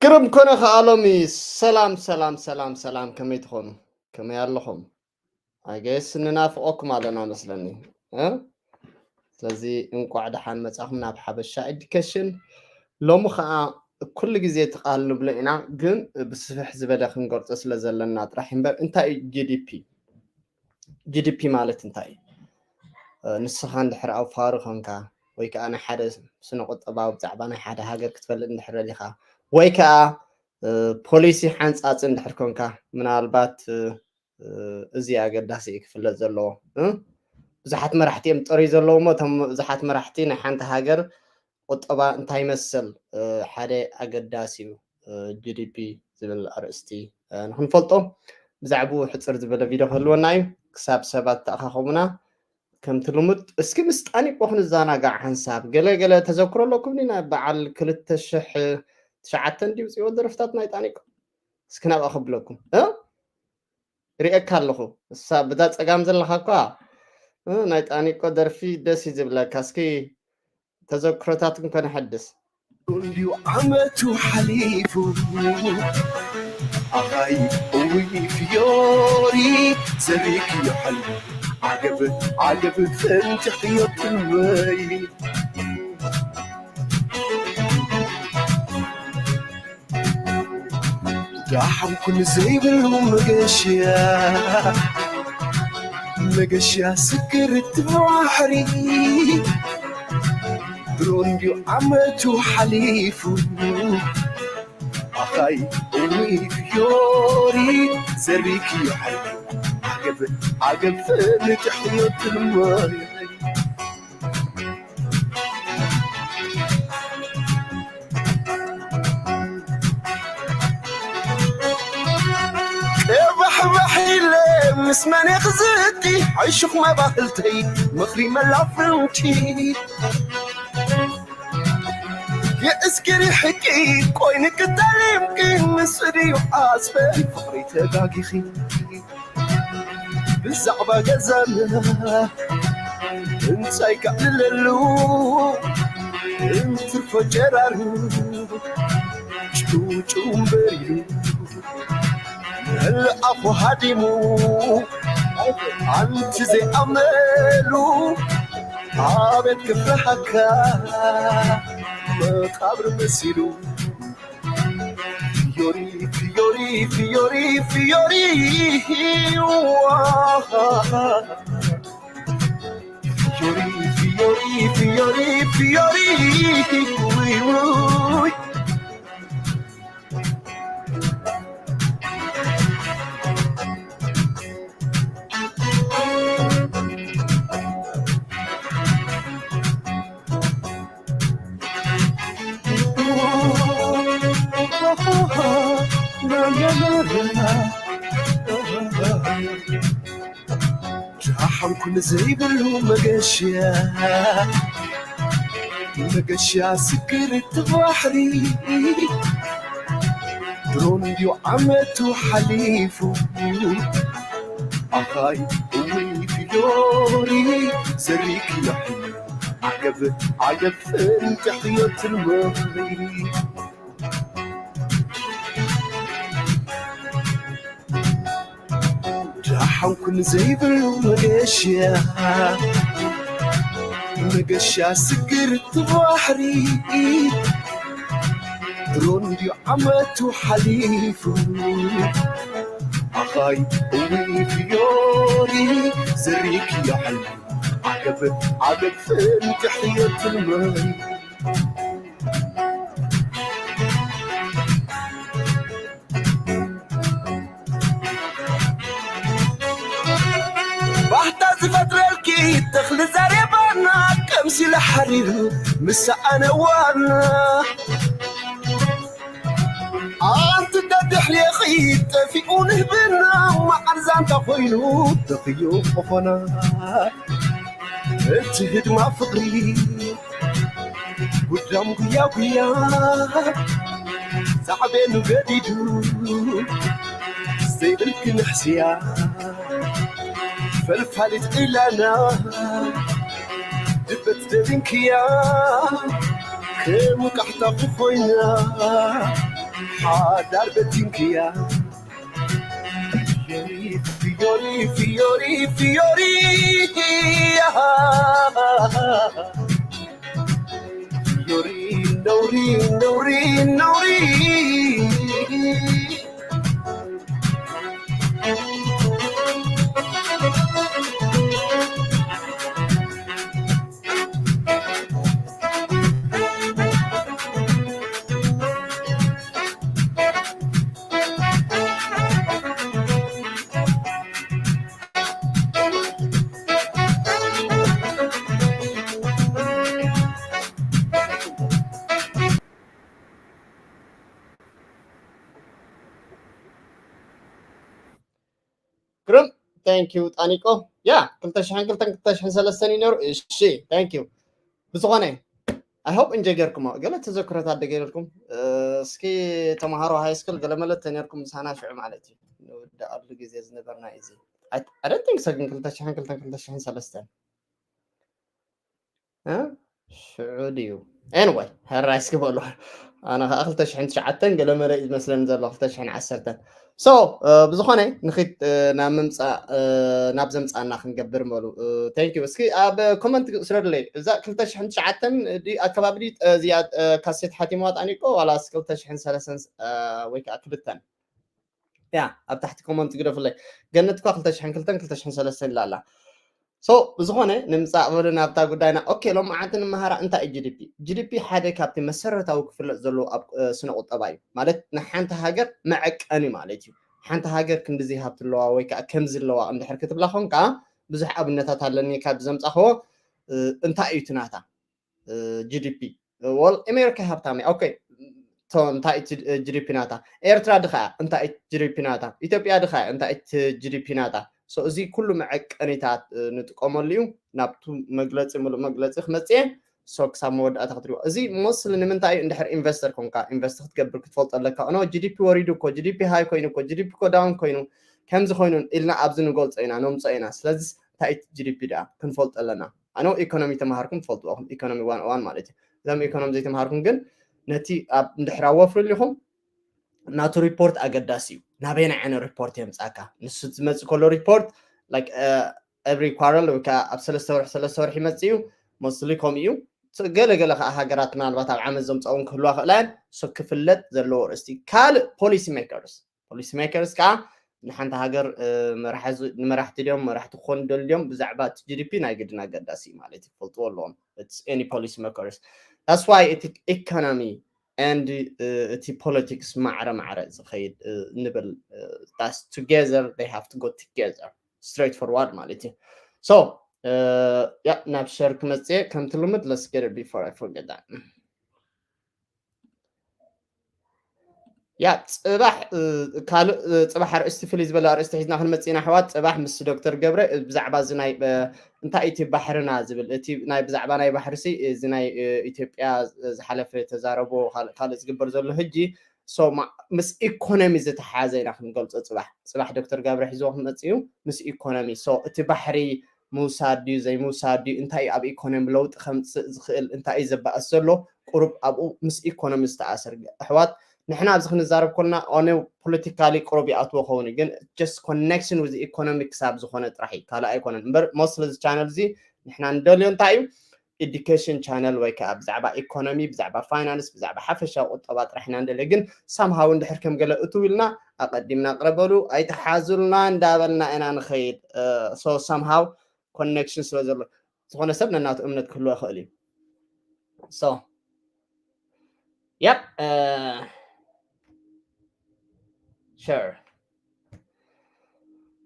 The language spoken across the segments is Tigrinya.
ግርም ኮነ ከኣ ሎሚ። ሰላም፣ ሰላም፣ ሰላም፣ ሰላም፣ ከመይ ትኾኑ? ከመይ ኣለኹም? ኣገስ ንናፍቆኩም ኣለና መስለኒ፣ እ? ስለዚ እንቋዕ ደሓን መጻኹም ናብ ሓበሻ ኤዱኬሽን። ሎሚ ኸኣ ኩሉ ግዜ እቲ ቃል ንብሎ ኢና፣ ግን ብስፍሕ ዝበለ ክንገልጾ ስለ ዘለና ጥራሕ እምበር፣ እንታይ እዩ ጂ ዲ ፒ? ጂ ዲ ፒ ማለት እንታይ እዩ? እ፣ ንስኻ እንድሕር ኣውፋሪ ኾንካ፣ ወይ ከኣ ናይ ሓደ ስነ ቁጠባዊ ብዛዕባ ናይ ሓደ ሃገር ክትፈልጥ እንድሕር ደሊኻ፣ ወይ ከኣ፣ እ፣ ፖሊሲ ሓንጻጺ እንድሕር ኮንካ፣ ምናልባት፣ እ፣ እ፣ እዚ ኣገዳሲ እዩ ክፍለጥ ዘለዎ። እ? ብዙሓት መራሕቲ እዮም ጥርይ ዘለዎም እሞ፣ እቶም ብዙሓት መራሕቲ ናይ ሓንቲ ሃገር ቁጠባ እንታይ ይመስል፣ እ፣ ሓደ ኣገዳሲ እዩ፣ እ፣ ጂ ዲ ፒ ዝብል ኣርእስቲ፣ እ፣ ንኽንፈልጦ ብዛዕባኡ ሕጽር ዝበለ ቪድዮ ክህልወና እዩ። ክሳብ ሰባት ተኣኻኸቡና፣ ከምቲ ልሙድ፣ እስኪ ምስ ጣኒቆ ክንዘናጋዕ ሓንሳብ። ገለ ገለ ተዘክሮ ኣለኩም ድዩ? ናይ በዓል ክልተ ሽሕ ትሽዓተ እንድዩ ውጽእዎ ደርፍታት ናይ ጣኒቆ? እስኪ ናብኣ ከብለኩም፣ እ? ሪኤካ ኣለኹ። እሳ ብዛ ጸጋም ዘለኻ እኳ፣ እ፣ ናይ ጣኒቆ ደርፊ ደስ እዩ ዝብለካ። እስኪ ተዘክሮታትኩም ከነሐድስ። እንድዩ ዓመቱ ሓሊፉ፣ ኣኻይ እውይ ፍዮሪ፣ ዘሪክዮ ሓልፉ፣ ዓገብ፣ ዓገብ፣ ፈንቲሕዮ ትልመይ። ደሓን ኩን ዘይብሉ መገሽያ፣ መገሽያ ስግር እቲ ባሕሪ። ድሮ እንድዩ ዓመቱ ሓሊፉ፣ ኣኻይ እውይ ፍዮሪ፣ ዘሪክዮ ሓልፉ፣ ዓገብ፣ ዓገብ፣ ፈንቲሕዮ ትልመይ። ቅባሕባሕ ኢለ ምስ መን ክዝቲ፣ ዓይሹኽ መባህልተይ፣ ምኽሪ መላፍንቲ። የእስኪ ርሕቂ፣ ቆይ ንክተሊምኪ፣ ምስ ድዩ ዓስበይ፣ ፍቕሪ ተጋጊኺ። ብዛዕባ ገዛና እንታይ ከዕልለሉ፣ እንትርፎ ጨራሩ ጭውጭው እምበር ኢሉ፣ መልኣኹ ሃዲሙ ኣንቲ ዘይኣምነሉ፣ ኣቤት ክፍርሃካ መቓብር መሲሉ። ፊዮሪ፣ ፊዮሪ፣ ፊዮሪ፣ ፊዮሪ፣ ዋ። ፊዮሪ፣ ፊዮሪ፣ ፊዮሪ፣ ፊዮሪ፣ ውይ፣ ውይ። ደሓንኩ ንዘይብሉ መገሻ፣ መገሻ ስግር እቲ ባሕሪ። ድሮን ድዩ ዓመቱ ሓሊፉ፣ ኣኻይ እውይ ፊዮሪ፣ ዘሪክዮ ዓገብ ዓገብ ፍንትሕዮ ትልመሪ። ደሓንኩ ንዘይብሉ መገሻ፣ መገሻ ስግር እቲ ባሕሪ። ድሮን ድዩ ዓመቱ ሓሊፉ፣ ኣኻይ እውይ ፊዮሪ፣ ዘሪክዮ ሓልፉ፣ ዓገብ ዓገብ ፍንትሕዮ ትልመሪ። ባህታ ዝፈጥረልኪ ተኽሊ ዘሬባና፣ ቀምሲለ ሓሪሩ ምስ ኣነ ዋና። ኣንቲ ደድሕሬኺ ጠፊኡ ንህብና፣ መዓር ዛንታ ኮይኑ ደኽዮ ቆፎና። እቲ ህድማ ፍቕሪ ጉዳም ጉያ ጉያ፣ ሳዕቤኑ ገዲዱ ዘይብልኪ ንሕስያ፣ ፈልፋሊት ኢላና ድበት ደቢንክያ፣ ከም ቃሕታ ኮይና። ሓዳር በቲንክያ ፊዮሪ ፊዮሪ ፊዮሪ ፊዮሪ ፊዮሪ ነውሪ ነውሪ ነውሪ ግሩም። Thank you ጣኒቆ። ያ ክልተ ሽሕን ክልተን ክልተ ሽሕን ሰለስተን እዩ ነሩ። እሺ thank you። ብዝኾነ I hope እንጀ ገርኩሞ ገለ ተዘክሮታት ደገይረልኩም። እስኪ ተምሃሮ ሃይ ስኩል ገለ መለ ተነርኩም ምሳና ሽዑ ማለት እዩ። ንወዳኣሉ ግዜ ዝነበርና እዩ እዚ። I don't think so ግን ክልተ ሽሕን ክልተን ክልተ ሽሕን ሰለስተን ሽዑ ድዩ? Anyway ሕራይ እስኪ በሉ። ኣነ ከዓ ክልተ ሽሕን ትሽዓተን ገለ መለ እዩ ዝመስለኒ ዘሎ ክልተ ሽሕን ዓሰርተን። So ብዝኾነ ንኺድ ናብ ምምፃእ ናብ ዘምፃና ክንገብር በሉ። Thank you። እስኪ ኣብ ኮመንት ስረድለይ እዛ ክልተ ሽሕን ትሽዓተን ኣከባቢ እዚኣ ካሴት ሓቲምዋ ጣኒቆ ዋላስ ክልተ ሽሕን ሰለስተን ወይ ከዓ ክልተን? ያ ኣብ ታሕቲ ኮመንት ግደፉለይ። ገነት እኳ ክልተ ሽሕን ክልተን ክልተ ሽሕን ሰለስተን ኢላ ኣላ። So ብዝኾነ ንምፃእ በሉ ናብታ ጉዳይና። ኦኬ ሎም መዓልቲ ንመሃራ እንታይ እዩ GDP? GDP ሓደ ካብቲ መሰረታዊ ክፍለጥ ዘለዎ ኣብ ስነ ቁጠባ እዩ። ማለት ንሓንቲ ሃገር መዐቀኒ ማለት እዩ። ሓንቲ ሃገር ክንድዚ ሃብቲ ኣለዋ ወይ ከዓ ከምዚ ኣለዋ እንድሕር ክትብላ ኮንካ ብዙሕ ኣብነታት ኣለኒ ካብ ዘምፃኽዎ። እንታይ እዩ ትናታ GDP? Well ኣሜሪካ ሃብታም እያ። ኦኬ እንታይ GDP ናታ? ኤርትራ ድኻ እንታይ GDP ናታ? ኢትዮጵያ ድኻ እንታይ GDP ናታ? So እዚ ኩሉ መዐቀኒታት ንጥቀመሉ እዩ። ናብቱ መግለፂ ምሉእ መግለፂ ክመፅእ እየ። So ክሳብ መወዳእታ ክትሪኦ። እዚ mostly ንምንታይ እዩ? እንድሕር ኢንቨስተር ኮንካ ኢንቨስት ክትገብር ክትፈልጦ ኣለካ። ኖ GDP ወሪዱ እኮ፣ GDP ሃይ ኮይኑ እኮ፣ GDP እኮ ዳውን ኮይኑ፣ ከምዚ ኮይኑ ኢልና ኣብዚ ንገልፆ ኢና ነምፅኦ ኢና። ስለዚ እንታይ GDP ደኣ ክንፈልጦ ኣለና። ኣነ ኢኮኖሚ ተምሃርኩም ትፈልጥዎ ኢኮኖሚ ዋን ኦዋን ማለት እዩ። እዞም ኢኮኖሚ ዘይተምሃርኩም ግን ነቲ ኣብ እንድሕር ኣብ ወፍሪ ኣሊኹም ናቱ ሪፖርት ኣገዳሲ እዩ። ናበይና ዓይነት ሪፖርት የምፃካ? ንሱ ዝመፅእ ከሎ ሪፖርት like every quarter ወይ ከዓ ኣብ ሰለስተ ወርሒ ሰለስተ ወርሒ ይመፅእ እዩ። Mostly ከምኡ እዩ። ገለ ገለ ከዓ ሃገራት ምናልባት ኣብ ዓመት ዘምፃኡ እውን ክህልዋ ክእላ እየን። So ክፍለጥ ዘለዎ ርእስቲ ካልእ ፖሊሲ ሜከርስ ፖሊሲ ሜከርስ ከዓ ንሓንቲ ሃገር ንመራሕቲ ድዮም መራሕቲ ክኾኑ ደል ድዮም ብዛዕባ እቲ GDP ናይ ግድን ኣገዳሲ ማለት ይፈልጥዎ ኣለዎም። Any policy makers that's why እቲ ኢኮኖሚ and እቲ ፖለቲክስ ማዕረ ማዕረ ዝኸይድ ንብል together they have to go together straight forward ማለት እዩ። So ያ ናብ ሸር ክመፅእ ከምቲ ልሙድ let's get it before I forget that። ያ ፅባሕ ካልእ ፅባሕ ኣርእስቲ ፍልይ ዝበለ ኣርእስቲ ሒዝና ክንመፅእ ኢና ኣሕዋት። ፅባሕ ምስ ዶክተር ገብረ ብዛዕባ እዚ ናይ እንታይ እቲ ባሕርና ዝብል እቲ ናይ ብዛዕባ ናይ ባሕሪ ሲ እዚ ናይ ኢትዮጵያ ዝሓለፈ ተዛረቦ ካልእ ዝግበር ዘሎ ሕጂ ምስ ኢኮኖሚ ዝተሓዘ ኢና ክንገልፆ። ፅባሕ ፅባሕ ዶክተር ገብረ ሒዝዎ ክመፅእ እዩ ምስ ኢኮኖሚ። So እቲ ባሕሪ ምውሳድ ድዩ ዘይምውሳድ ድዩ እንታይ እዩ ኣብ ኢኮኖሚ ለውጢ ከምፅእ ዝኽእል እንታይ እዩ ዘባእስ ዘሎ ቁሩብ ኣብኡ ምስ ኢኮኖሚ ዝተኣሰር ኣሕዋት ንሕና ኣብዚ ክንዛረብ ኮልና ኦነ ፖለቲካሊ ቅሩብ ይኣትዎ ኸውን ግን just connection with economic ክሳብ ዝኾነ ጥራሕ እዩ ካልእ ኣይኮነን እምበር most of the channel እዚ ንሕና ንደልዮ እንታይ እዩ education channel ወይ ከዓ ብዛዕባ ኢኮኖሚ ብዛዕባ ፋይናንስ ብዛዕባ ሓፈሻዊ ቁጠባ ጥራሕ ኢና ንደልዮ ግን somehow እንድሕር ከም ገለ እትው ኢልና ኣቐዲምና ቅረበሉ ኣይትሓዙልና እንዳበልና ኢና ንኸይድ so somehow connection ስለ ዘሎ ዝኾነ ሰብ ነናቱ እምነት ክህልዎ ይኽእል እዩ so yep sure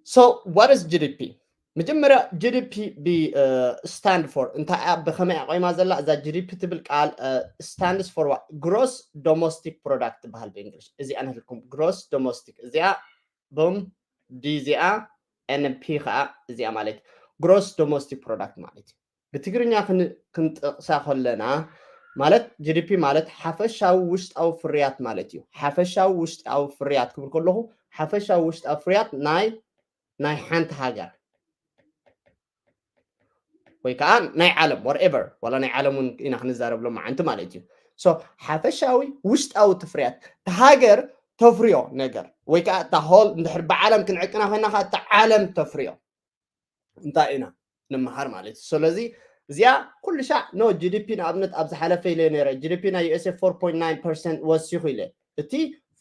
so what is GDP መጀመርያ GDP ብ stand for እንታይ እያ ብኸመይ ኣቆይማ ዘላ እዛ GDP ትብል ቃል stands for gross domestic product ትበሃል ብእንግሊሽ እዚኣ ንህልኩም gross domestic እዚኣ ቡም ዲ እዚኣ NP ከዓ እዚኣ ማለት gross domestic product ማለት እዩ ብትግርኛ ክንጠቕሳ ከለና ማለት GDP ማለት ሓፈሻዊ ውሽጣዊ ፍርያት ማለት እዩ ሓፈሻዊ ውሽጣዊ ፍርያት ክብል ከለኹ ሓፈሻዊ ውሽጣዊ ፍርያት ናይ ናይ ሓንቲ ሃገር ወይ ከዓ ናይ ዓለም whatever ዋላ ናይ ዓለም እውን ኢና ክንዛረብ ሎማዓንቲ ማለት እዩ። So ሓፈሻዊ ውሽጣዊ እቲ ፍርያት እቲ ሃገር ተፍርዮ ነገር ወይ ከዓ እታ ሆል እንድሕር ብዓለም ክንዕቅና ኮይና ከዓ እታ ዓለም ተፍርዮ እንታይ ኢና ንምሃር ማለት እዩ። ስለዚ እዚኣ ኩሉ ሻዕ no GDP ንኣብነት ኣብ ዝሓለፈ ኢለ ነረ GDP ናይ USA four point nine percent ወሲኹ ኢለ እቲ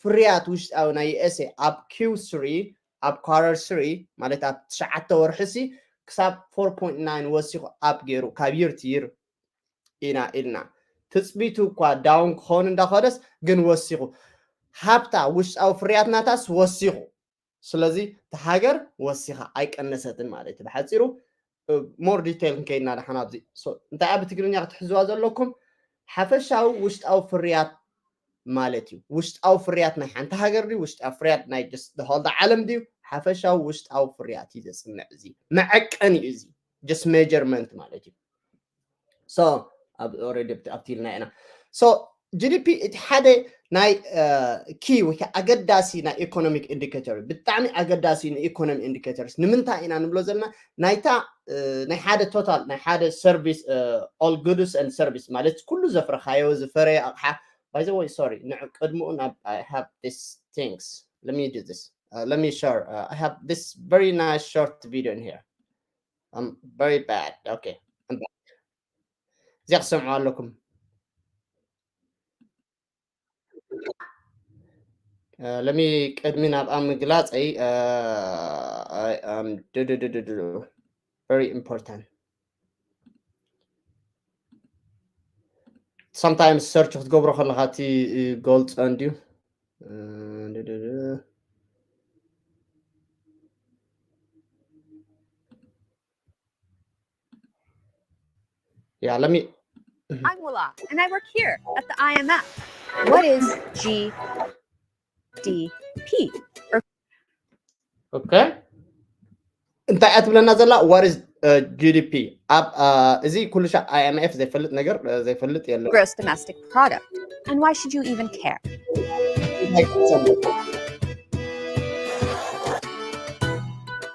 ፍርያት ውሽጣዊ ናይ USA ኣብ Q three ኣብ quarter three ማለት ኣብ ትሽዓተ ወርሒ ሲ ክሳብ four point nine ወሲኹ up ገይሩ ካብ year to year ኢና ኢልና ትፅቢቱ እኳ down ክኸውን እንዳኸደስ ግን ወሲኹ ሃብታ ውሽጣዊ ፍርያት ናታስ ወሲኹ ስለዚ እቲ ሃገር ወሲኻ ኣይቀነሰትን ማለት እዩ ብሓፂሩ more detail ክንከይድና ደሓን ኣብዚ እንታይ ኣብ ትግርኛ ክትሕዝዋ ዘለኩም ሓፈሻዊ ውሽጣዊ ፍርያት ማለት እዩ ውሽጣዊ ፍርያት ናይ ሓንቲ ሃገር ድዩ ውሽጣዊ ፍርያት ናይ just the whole ዓለም ድዩ ሓፈሻዊ ውሽጣዊ ፍርያት እዩ ዘፅንዕ እዚ መዐቀን እዩ እዚ just measurement ማለት እዩ so ኣብ already ኣብቲ ኢልና ኢና so GDP እቲ ሓደ ናይ key ወይ ከዓ ኣገዳሲ ናይ economic indicator ብጣዕሚ ኣገዳሲ ን economy indicators ንምንታይ ኢና ንብሎ ዘለና ናይታ ናይ ሓደ total ናይ ሓደ service all goods and service ማለት ኩሉ ዘፍረኻዮ ዝፈረየ ኣቕሓ by the way sorry ንዕ ቅድምኡ ናብ I have this things let me do this let me share I have this very nice short video in here I'm very bad okay እዚኣ ክሰምዑ ኣለኩም ለሚ ቅድሚ ናብኣ ምግላፀይ very important sometimes search ክትገብሮ ከለካ እቲ ገልፀ እንድዩ Yeah, let me. I'm Wala, and I work here at the I M F. What is G D P? Okay. እንታይ እያ ትብለና ዘላ what is GDP ኣብ እዚ ኩሉ ሻ IMF ዘይፈልጥ ነገር ዘይፈልጥ የለ gross domestic product, and why should you even care?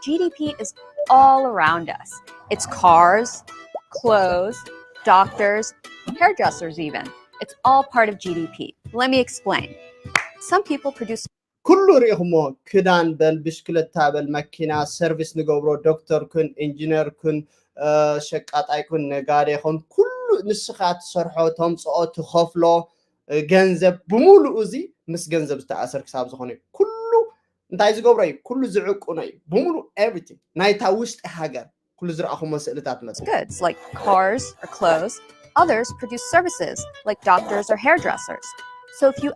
G D P is all around us. It's cars, clothes, doctors, hairdressers, even. It's all part of G D P. Let me explain. Some people produce ኩሉ ርኢኹሞ ክዳን በል ብሽክለታ በል መኪና ሰርቪስ ንገብሮ ዶክተር ኩን ኢንጂነር ኩን ሸቃጣይ ኩን ነጋዴ ኩን ኩሉ ንስኻ ትሰርሖ ተምፅኦ ትኸፍሎ ገንዘብ ብምሉኡ እዚ ምስ ገንዘብ ዝተኣሰር ክሳብ ዝኾነ ኩሉ እንታይ ዝገብሮ እዩ ኩሉ ዝዕቁኖ እዩ ብምሉእ everything ናይታ ውሽጢ ሃገር ኩሉ ዝረኣኹሞ ስእልታት መፅእ goods like cars or clothes. Others produce services like doctors or hairdressers. So if you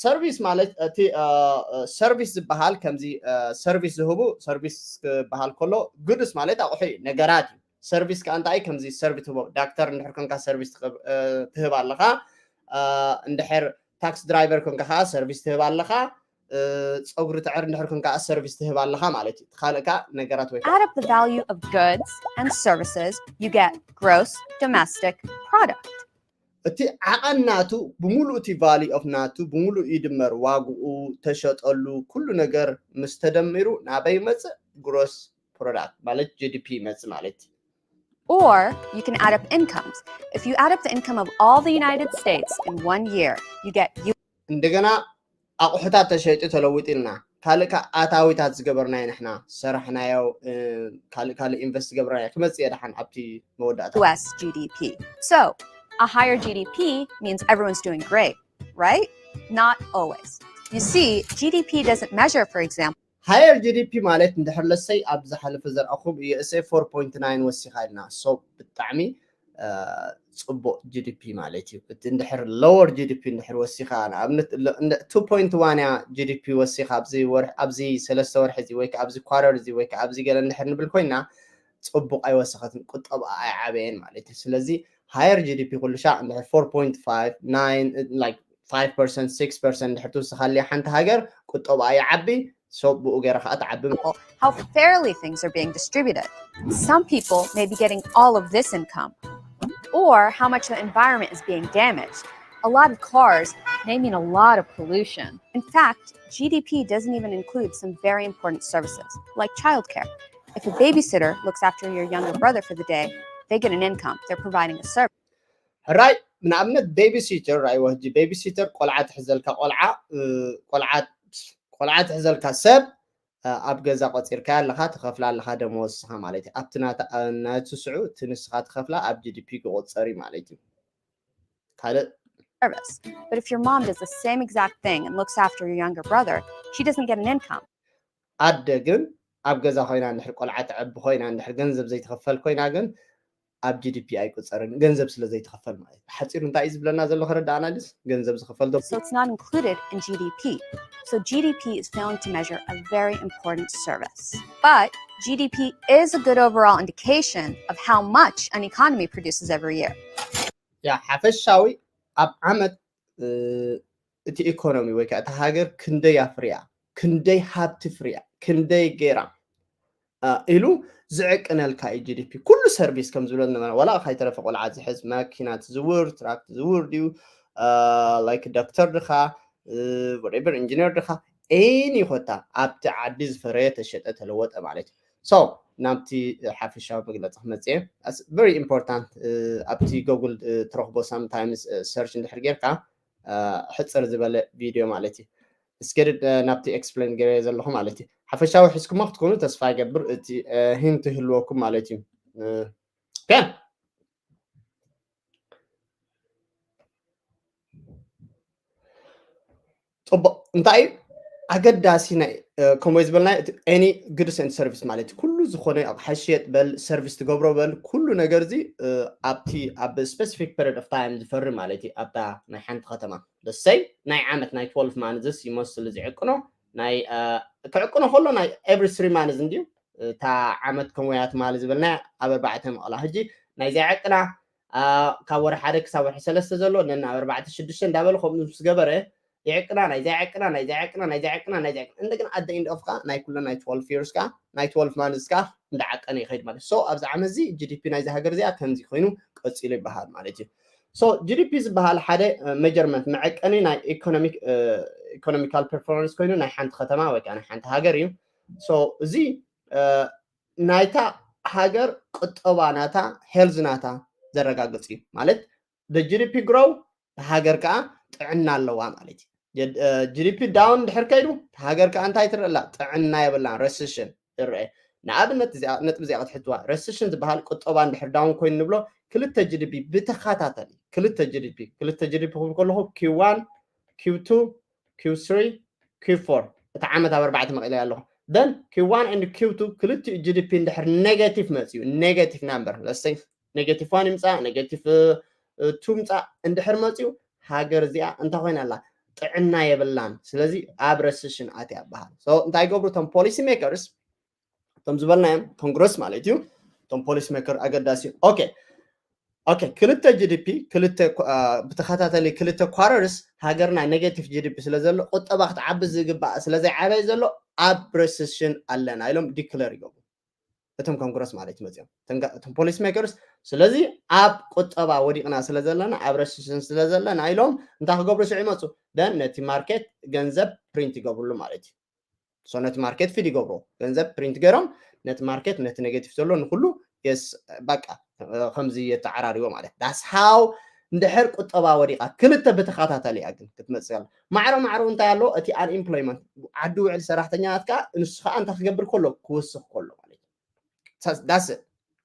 ሰርቪስ ማለት እቲ ሰርቪስ ዝበሃል ከምዚ ሰርቪስ ዝህቡ ሰርቪስ ክበሃል ከሎ ጉድስ ማለት ኣቑሑ እዩ ነገራት እዩ ሰርቪስ ከዓ እንታይ ከምዚ ሰርቪስ ትህቦ ዳክተር እንድሕር ኮንካ ሰርቪስ ትህብ ኣለኻ እንድሕር ታክሲ ድራይቨር ኮንካ ከዓ ሰርቪስ ትህብ ኣለኻ ፀጉሪ ትዕር እንድሕር ኮንካ ሰርቪስ ትህብ ኣለኻ ማለት እዩ ካልእ ከዓ ነገራት ወይ add up the value of goods and services, you get gross domestic product. እቲ ዓቐን ናቱ ብምሉእ እቲ value of ናቱ ብምሉእ ይድመር ዋግኡ ተሸጠሉ ኩሉ ነገር ምስ ተደሚሩ ናበይ ይመፅእ gross product ማለት GDP ይመፅእ ማለት እዩ Or you can add up incomes. If you add up the income of all the United States in one year, you get you. እንደገና ኣቑሑታት ተሸይጡ ተለዊጡ ኢልና ካልእ ከዓ ኣታዊታት ዝገበርናዮ ንሕና ሰራሕናዮ ካልእ ካልእ ኢንቨስት ዝገበርናዮ ክመፅእ እየ ደሓን ኣብቲ መወዳእታ U S G D P. So a higher G D P means everyone's doing great, right? Not always. You see, G D P doesn't measure, for example, higher GDP ማለት እንድሕር ለሰይ ኣብ ዝሓለፈ ዘርኣኹም USA four point nine ወሲኻ ኢልና so ብጣዕሚ ፅቡቅ GDP ማለት እዩ እቲ እንድሕር lower GDP እንድሕር ወሲኻ ንኣብነት two point one እያ GDP ወሲኻ ኣብዚ ወርሒ ኣብዚ ሰለስተ ወርሒ እዚ ወይ ከዓ ኣብዚ quarter እዚ ወይ ከዓ ኣብዚ ገለ እንድሕር ንብል ኮይና ፅቡቅ ኣይወሰኸትን ቁጠባ ኣይዓበየን ማለት እዩ ስለዚ higher GDP ኩሉ ሻዕ እንድሕር four point five nine like five percent six percent እንድሕር ትውስኻልያ ሓንቲ ሃገር ቁጠባ ይዓቢ so ብኡ ገይራ ከዓ ትዓቢ how fairly things are being distributed. Some people may be getting all of this income, or how much the environment is being damaged. A lot of cars may mean a lot of pollution. In fact, G D P doesn't even include some very important services, like childcare. If a babysitter looks after your younger brother for the day, They get an income. They're providing a service. ሕራይ ንኣብነት ቤቢሲተር ራይዎ ሕጂ ቤቢሲተር ቆልዓ ትሕዘልካ ቆልዓ ቆልዓ ቆልዓ ትሕዘልካ ሰብ ኣብ ገዛ ቆፂርካ ኣለካ ትኸፍላ ኣለካ ደመወዝካ ማለት እዩ። ኣብቲ ናቲ ስዑ እቲ ንስካ ትኸፍላ ኣብ ጂዲፒ ክቆፀር እዩ ማለት እዩ። ካልእ service. But if your mom does the same exact thing and looks after your younger brother, she doesn't get an income. ኣደ ግን ኣብ ገዛ ኮይና እንድሕር ቆልዓ ትዕቢ ኮይና እንድሕር ገንዘብ ዘይትኸፈል ኮይና ግን ኣብ ጂዲፒ ኣይቁፀርን፣ ገንዘብ ስለ ዘይትኸፈል ማለት እዩ። ሓፂሩ እንታይ እዩ ዝብለና ዘሎ ክረዳእና ድስ ገንዘብ ዝኸፈል ዶ So it's not included in G D P. So G D P is failing to measure a very important service. But G D P is a good overall indication of how much an economy produces every year. ያ ሓፈሻዊ ኣብ ዓመት እቲ ኢኮኖሚ ወይ ከዓ እታ ሃገር ክንደይ ኣፍርያ፣ ክንደይ ሃብቲ ፍርያ፣ ክንደይ ገይራ ኢሉ ዝዕቅነልካ እዩ ጂዲፒ። ኩሉ ሰርቪስ ከም ዝብሎ ዝነበረ ዋላ ካይተረፈ ቆልዓ ዝሕዝ፣ መኪና ትዝውር፣ ትራክ ትዝውር ድዩ፣ ላይክ ዶክተር ድኻ፣ ወሬበር ኢንጂነር ድኻ፣ ኤኒ ኮታ ኣብቲ ዓዲ ዝፈረየ ተሸጠ ተለወጠ ማለት እዩ። ሶ ናብቲ ሓፈሻዊ መግለፂ ክመፅእ ቨሪ ኢምፖርታንት ኣብቲ ጎግል ትረኽቦ ሳምታይምስ ሰርች እንድሕር ጌርካ ሕፅር ዝበለ ቪድዮ ማለት እዩ። እስገድድ ናብቲ ኤክስፕሌን ገይረ ዘለኹ ማለት እዩ። ሓፈሻዊ ሒዝኩሞ ክትኮኑ ተስፋ ይገብር፣ እቲ ሂንት ይህልወኩም ማለት እዩ። ኦኬ፣ ፅቡቅ። እንታይ እዩ ኣገዳሲ ናይ ከምኡ ዝበልና any goods and service ማለት እዩ። ኩሉ ዝኾነ ኣቕሓ ሽየጥ በል፣ ሰርቪስ ትገብሮ በል፣ ኩሉ ነገር እዚ ኣብቲ ኣብ ስፔሲፊክ ፔሪድ ኦፍ ታይም ዝፈሪ ማለት እዩ። ኣብታ ናይ ሓንቲ ከተማ ደሰይ ናይ ዓመት ናይ ትወልፍ ማንዝስ ይመስል እዚ ዕቅኖ ናይ ክዕቅኖ ከሎ ናይ ኤቭሪ ስሪ ማንዝ እንድዩ እታ ዓመት ከምኡያ ትማሊ ዝበልና ኣብ ኣርባዕተ መቐላ ሕጂ ናይዚኣ ዕቅና ካብ ወርሒ ሓደ ክሳብ ወርሒ ሰለስተ ዘሎ ነና ኣብ ኣርባዕተ ሽዱሽተ እንዳበለ ከምኡ ምስ ገበረ ይዕቅና ናይዚኣ ዕቅና ናይዚኣ ዕቅና ናይዚኣ ዕቅና ናይዚኣ ዕቅና እንደገና ኣደ ኢንድ ኦፍ ከዓ ናይ ኩለን ናይ ትወልፍ ይርስ ከዓ ናይ ትወልፍ ማንዝ ከዓ እንዳዓቀነ ይኸይድ ማለት ሶ ኣብዚ ዓመት እዚ ጂዲፒ ናይዚ ሃገር እዚኣ ከምዚ ኮይኑ ቀፂሉ ይበሃል ማለት እዩ። ሶ ጂዲፒ ዝበሃል ሓደ ሜጀርመንት መዐቀኒ ናይ ኢኮኖሚካል ፐርፎርማንስ ኮይኑ ናይ ሓንቲ ከተማ ወይ ከዓ ናይ ሓንቲ ሃገር እዩ። ሶ እዚ ናይታ ሃገር ቁጠባ ናታ ሄልዝ ናታ ዘረጋግፅ እዩ ማለት ጂዲፒ ግሮው ሃገር ከዓ ጥዕና ኣለዋ ማለት እዩ። ጂዲፒ ዳውን ድሕር ከይዱ ሃገር ከዓ እንታይ ትረላ ጥዕና የብላን ረስሽን ይረአ። ንኣብነት ነጥብ እዚኣ ክትሕትዋ ረስሽን ዝበሃል ቁጠባ እንድሕር ዳውን ኮይኑ ንብሎ ክልተ ጂዲፒ ብተኸታተሊ ክልተ ጂዲፒ ክልተ ጂዲፒ ክብል ከለኹ ኪዋን ኪውቱ ኪውስሪ ኪውፎር እቲ ዓመት ኣብ ኣርባዕተ መቂለ ኣለኹ። ደን ኪዋን ን ኪውቱ ክልቲኡ ጂዲፒ እንድሕር ኔጋቲቭ መፅዩ ኔጋቲቭ ናምበር ለሰይ ኔጋቲቭ ዋን ይምፃእ ኔጋቲቭ ቱ ምፃእ እንድሕር መፅዩ ሃገር እዚኣ እንታይ ኮይና ኣላ ጥዕና የብላን። ስለዚ ኣብ ረስሽን ኣትያ ይበሃል። እንታይ ይገብሩ እቶም ፖሊሲ ሜከርስ እቶም ዝበልናዮም ኮንግረስ ማለት እዩ። እቶም ፖሊሲ ሜከር ኣገዳሲ ኦኬ ኦኬ ክልተ ጂዲፒ ክልተ ብተኸታተሊ ክልተ ኳረርስ ሃገርና ኔጋቲቭ ጂዲፒ ስለ ዘሎ ቁጠባ ክትዓቢ ዝግባእ ስለዘይዓበየ ዘሎ ኣብ ረስሽን ኣለና ኢሎም ዲክለር ይገብሩ። እቶም ኮንግረስ ማለት መፅኦም እቶም ፖሊሲ ሜከርስ ስለዚ ኣብ ቁጠባ ወዲቕና ስለ ዘለና ኣብ ረስሽን ስለ ዘለና ኢሎም እንታይ ክገብሩ ሽዑ ይመፁ ደን ነቲ ማርኬት ገንዘብ ፕሪንት ይገብርሉ ማለት እዩ። ነቲ ማርኬት ፊድ ይገብሮ ገንዘብ ፕሪንት ገይሮም ነቲ ማርኬት ነቲ ኔጌቲቭ ዘሎ ንኩሉ የስ በቃ ከምዚ የተዓራሪቦ ማለት ዳስ ሃው እንድሕር ቁጠባ ወዲቃ ክልተ ብተኸታተሊ እያ ግን ክትመፅእ ከላ ማዕሮ ማዕሮ እንታይ ኣሎ እቲ ኣንኤምፕሎይመንት ዓዲ ውዕል ሰራሕተኛታት ከዓ ንሱ ከዓ እንታይ ክገብር ከሎ ክውስኽ ከሎ ማለት ዳስ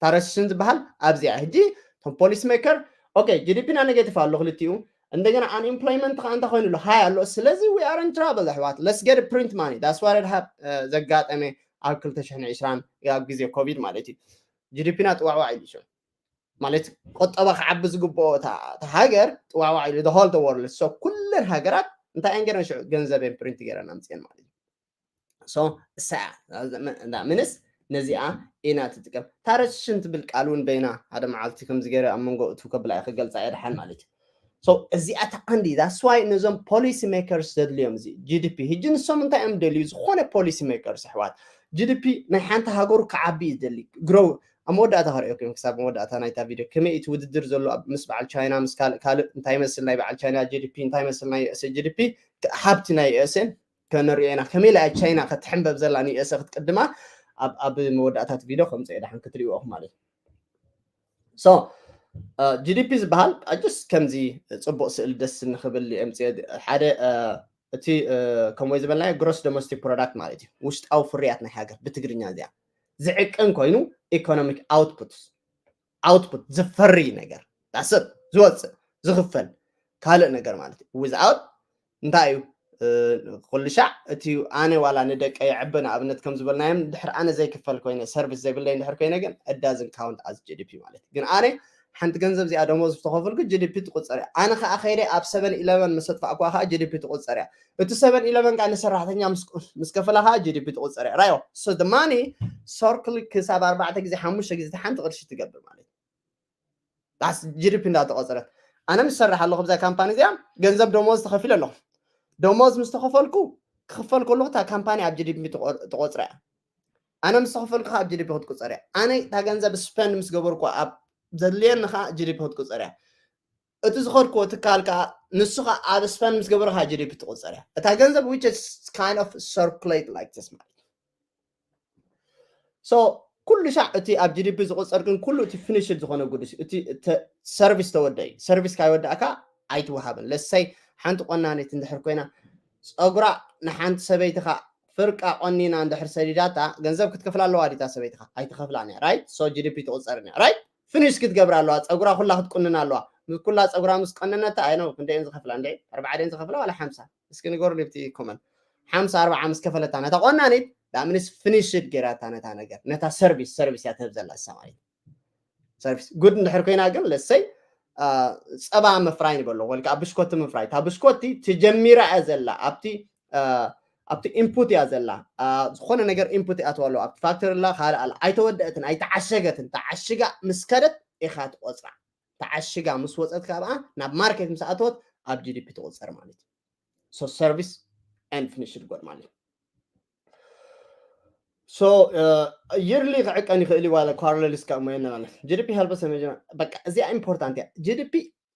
ታረስሽን ዝበሃል ኣብዚኣ ሕጂ እቶም ፖሊሲ ሜከር ኦኬ ጂዲፒና ኔጌቲቭ ኣሎ ክልቲኡ እንደገና ኣንኤምፕሎይመንት ከዓ እንታይ ኮይኑ ኣሎ ሃይ ኣሎ ስለዚ we are in trouble ኣሕዋት let's get print money that's what have ዘጋጠመ ኣብ ክልተ ሽሕን ዕስራን ኣብ ግዜ ኮቪድ ማለት እዩ ጂዲፒና ጥዋዕዋዕ ኢሉ ሽዑ ማለት ቆጠባ ክዓቢ ዝግብኦ እታ ሃገር ጥዋዕዋዕ ኢሉ the whole world so ኩለን ሃገራት እንታይ እየን ገይረን ሽዑ ገንዘብ እየን ፕሪንት ገይረን ኣምፅአን ማለት እዩ so እሳ ምንስ ነዚኣ ኢና ትጥቀም ታረስሽን ትብል ቃል እውን በይና ሓደ መዓልቲ ከምዚ ገይረ ኣብ መንጎ እቱ ከብላ እየ ክገልፃ እየ ድሓን ማለት እዩ እዚኣ ተዓንዲ that's why ነዞም ፖሊሲ ሜከርስ ዘድልዮም እዚ ጂዲፒ ሕጂ ንሶም እንታይ እዮም ደልዩ ዝኾነ ፖሊሲ ሜከርስ ኣሕዋት ጂዲፒ ናይ ሓንቲ ሃገሩ ክዓቢ እዩ ዝደሊ ግሮው ኣብ መወዳእታ ከርእየኩም ክሳብ መወዳእታ ናይታ ቪድዮ ከመይ እቲ ውድድር ዘሎ ምስ በዓል ቻይና ምስ ካልእ ካልእ እንታይ ይመስል ናይ በዓል ቻይና ጂዲፒ እንታይ ይመስል ናይ ዩኤስኤ ጂዲፒ ሃብቲ ናይ ዩኤስኤ ከነሪኦ ኢና ከመይ ኢላ ቻይና ክትሕንበብ ዘላ ንዩኤስኤ ክትቅድማ ኣብ መወዳእታት ቪድዮ ከምፀ ደሓን ክትሪእዎ ማለት እዩ So GDP ዝበሃል just ከምዚ ጽቡቕ ስእሊ ደስ ንኽብል የምጽእ። ሓደ እቲ ከምኡ ዝበልናዮ gross domestic product ማለት እዩ፣ ውሽጣዊ ፍርያት ናይ ሃገር ብትግርኛ እዚኣ ዝዕቅን ኮይኑ economic output፣ output ዝፈሪ ነገር፣ that's it፣ ዝወፅእ ዝኽፈል ካልእ ነገር ማለት እዩ። Without እንታይ እዩ? ኩሉ ሻዕ እቲ ኣነ ዋላ ንደቀ የዕበ ንኣብነት ከም ዝበልናዮም ድሕር ኣነ ዘይክፈል ኮይነ፣ ሰርቪስ ዘይብለይ ድሕር ኮይነ ግን it doesn't count as GDP ማለት እዩ። ግን ኣነ ሓንቲ ገንዘብ እዚኣ ደሞዝ ዝተኸፈልኩ GDP ትቁፀር እያ። ኣነ ከዓ ከይደ ኣብ seven eleven ምስ ኣጥፋእኳ ከዓ GDP ትቁፀር እያ። እቲ seven eleven ከዓ ንሰራሕተኛ ምስ ከፈላ ከዓ GDP ትቁፀር እያ። ራዮ። So the money circle ክሳብ ኣርባዕተ ግዜ ሓሙሽተ ግዜ ሓንቲ ቅርሺ ትገብር ማለት እዩ። GDP እንዳተቆፀረት ኣነ ምስ ሰርሕ ኣለኹ ብዛ ካምፓኒ እዚኣ ገንዘብ ደሞዝ ተኸፊለ ኣለኹ። ደሞዝ ምስ ተኸፈልኩ ክኽፈል ከለኹ እታ ካምፓኒ ኣብ GDP ትቆፅረ እያ። ኣነ ምስ ተኸፈልኩ ኣብ GDP ክትቁፀር እያ። ኣነ እታ ገንዘብ spend ምስ ገበርኩ ኣብ ዘድልየኒ ከዓ GDP ክትቁፀር እያ። እቲ ዝኸድክዎ ትካል ከዓ ንሱ ከዓ ኣብ spend ምስ ገበረ ከዓ GDP ትቁፀር እያ። እታ ገንዘብ which is kind of circulate like this ማለት እዩ። So ኩሉ ሻዕ እቲ ኣብ GDP ዝቁፀር ግን ኩሉ እቲ finished ዝኾነ ጉድስ እቲ service ተወደ እዩ። Service ካይወዳእካ ኣይትወሃብን። ለሰይ ሓንቲ ቆናኒት እንድሕር ኮይና ፀጉራ ንሓንቲ ሰበይትኻ ፍርቃ ቆኒና እንድሕር ሰዲዳታ ገንዘብ ክትከፍላ ኣለዋ ዲታ ሰበይትኻ? ኣይትኸፍላን እያ። Right? So GDP ትቁፀርን እያ። Right? Finish ክትገብር ኣለዋ። ፀጉራ ኩላ ክትቁንን ኣለዋ። ምስ ኩላ ፀጉራ ምስ ቀነነታ ኣይ ነው ክንደየን ዝኸፍላ እንደ ኣርባዓ ደን ዝኸፍላ ዋላ ሓምሳ? እስኪ ንገሩ ንብቲ comment። ሓምሳ ኣርባዓ ምስ ከፈለታ ነታ ቆናኒት that means finished ገይራታ ነታ ነገር፣ ነታ service፣ service እያ ትህብ ዘላ እሳ ማለት። Service good እንድሕር ኮይና ግን ለሰይ ፀባ ምፍራይ ንበሎ ወይ ከዓ ብሽኮቲ ምፍራይ፣ እታ ብሽኮቲ ትጀሚራ እያ ዘላ ኣብቲ ኣብቲ input እያ ዘላ። ዝኾነ ነገር input እያ ትበሎ ኣብቲ factory ላ ካልእ ኣላ ኣይተወደአትን ኣይተዓሸገትን። ተዓሽጋ ምስ ከደት ኢኻ ትቆፅራ። ተዓሽጋ ምስ ወፀት ካብኣ ናብ ማርኬት ምስ ኣተወት ኣብ GDP ትቁፀር ማለት እዩ። So service and finished good ማለት እዩ። So yearly ክዕቀን ይኽእል እዩ ዋላ quarterly እስካ እሞ የነ ማለት GDP help us በቃ እዚኣ important እያ። GDP